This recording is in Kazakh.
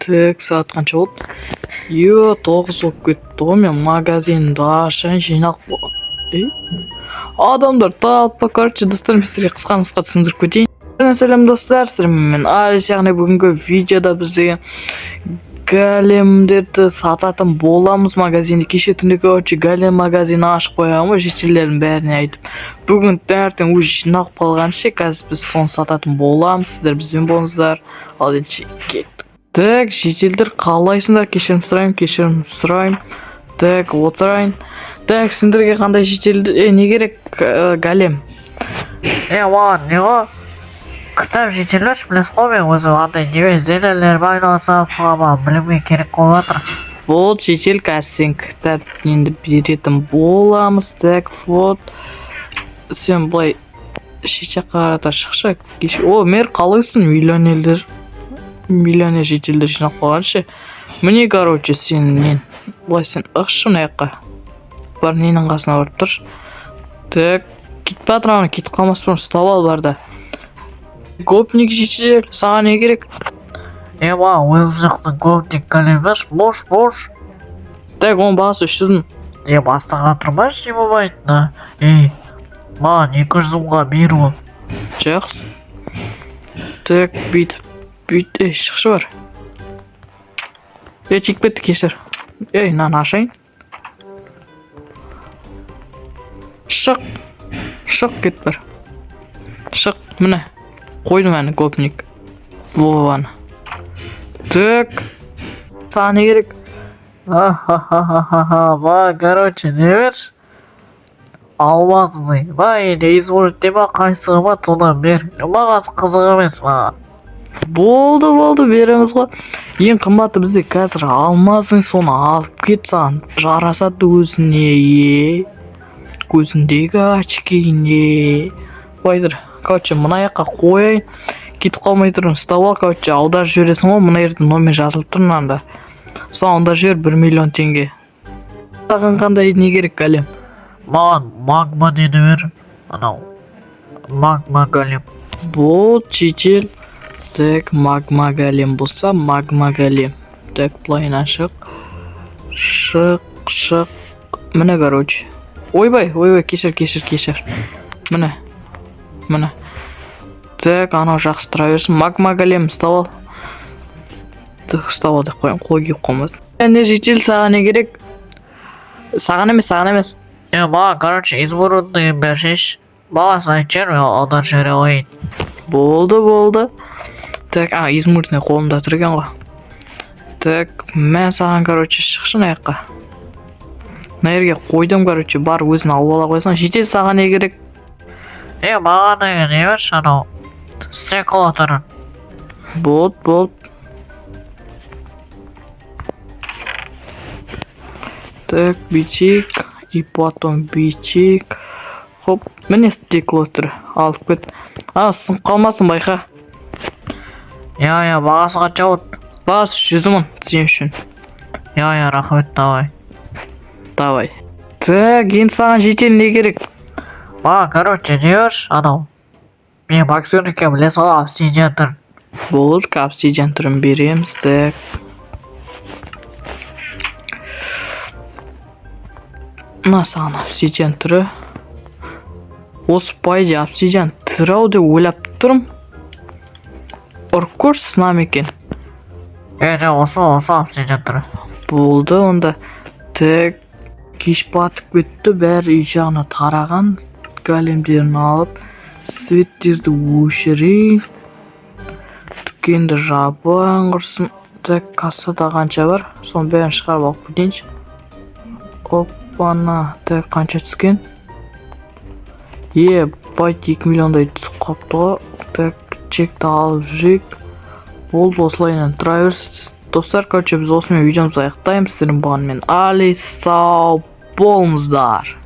Так, сағат қанша болды? Е, 9 болып кетті ғой. Мен магазинді ашайын, жиналып. Ей, адамдар толпа. Короче, достар, мен сіздерге қысқа нұсқа түсіндіріп кетейін. Сәлем, достар, сіздермен мен, Алис. Яғни бүгінгі видеода біз деген големдерді сататын боламыз магазинде. Кеше түнде, короче, голем магазині ашып қойған ғой, жительдердің бәріне айтып. Бүгін таңертең уже жиналып қалған ше. Қазір біз соны сататын боламыз, сіздер бізбен болыңыздар. Ал ендеше кеттік. Так, жительдер, қалайсыңдар? Кешірім сұраймын, кешірім сұраймын. Так, отырайын. Так, сендерге қандай житель, не керек, голем? Е, маған не ғой, кітап жетелеші. Білесіз ғой, мен өзім андай немен, зелелермен айналысамын, соған маған білімге керек болып жатыр. Вот, житель, қазір сен кітап енді беретін боламыз. Так, вот сен былай шет жаққа қарата шықшы. О, мэр, қалайсың? Миллионерлер, миллионер жительдер жиналып қалған ше. Міне, короче, сен нен былай, сен ықшы, мына жаққа бар, ненің қасына барып тұршы. Так, кетіп жатыр ана, кетіп қалмас бұрын ұстап ал, бар да. Гопник житель, саған не керек? Е, маған өзім жақтың гопник голем берші, бош бош. Так, оның бағасы 300 000. Е, бастаған тұрмашы, не болмайды. Ей, маған 200 000-ға бер ол. Жақсы. Так, бүйтіп, бүйт. Ей, шықшы, бар. Ей, тиіп кетті, кешір. Ей, мынаны ашайын. Шық, шық, кет, бар, шық. Міне, қойдым, әне, гопник Вованы. Так, саған не керек? Ха-ха-ха-ха, маған, короче, не берші, алмазный ма или изумрудный ма, қайсысы ма, содан бер. Бағасы қызық емес маған. Болды, болды, береміз ғой. Ең қымбаты бізде қазір алмазный, соны алып кет, саған жарасады өзіне. Е, көзіндегі очкиіне. Былай тұр, короче, мына жаққа қояйын, кетіп қалмай тұрын ұстап ал. Короче, аударып жібересің ғой, мына жерде номер жазылып тұр мынанда, соны аударып жібер, 1 миллион теңге. Саған қандай не керек, голем? Маған магма нені бер, анау магма голем. Вот, житель. Так, магма голем болса, магма голем. Так, былайынан шық, шық, шық. Міне, короче. Ойбай, ойбай, кешір, кешір, кешір. Міне, міне. Так, анау жақсы тұра берсін. Магма голем ұстап ал. Так, ұстап ал деп қоямын, қол киіп қалмасын. Не, житель, саған не керек? Саған емес, саған емес. Е, маған, короче, изумрудный берсейші. Бағасын айтып жібер, мен аударып жібере қояйын. Болды, болды. Так, а, изумрудный қолымда тұр екен ғой. Так, мә саған, короче, шықшы мына жаққа. Мына жерге қойдым, короче, бар, өзің алып ала қойсаң. Житель, саған не керек? Е, маған деген не берші, анау стекло түрін. Болды, болды. Так, бүйтейік и потом бүйтейік. Хоп, міне, стекло түрі, алып кет. А, сынып қалмасын, байқа. Иә, бағасы қанша болды? Бағасы 100 000 сен үшін. Иә, рахмет, давай. Давай. Так, енді саған, житель, не керек? Маған, короче, не берші, анау мен боксер екенмін, білесің ғой, обсидиан түрін. Болды, обсидиан түрін береміз. Так, мына саған обсидиан түрі. Осы, по идее, обсидиан түрі ау деп ойлап тұрмын. Ұрып көрші, сына ма екен. Е, жоқ, осы обсидиан түрі. Болды онда. Так, кеш батып кетті, бәрі үй жағына тараған. Големдерін алып, светтерді өшірейін, дүкенді жабайын, құрсын. Так, кассада қанша бар, соның бәрін шығарып алып кетейінші. Оппана. Так, қанша түскен? Е, байт, 2 миллиондай түсіп қалыпты ғой. Так, чекті алып жүрейік. Болды, осылайынан тұра берсін, достар. Короче, біз осымен видеомызды аяқтаймыз. Сіздермен болған мен, Али. Сау болыңыздар.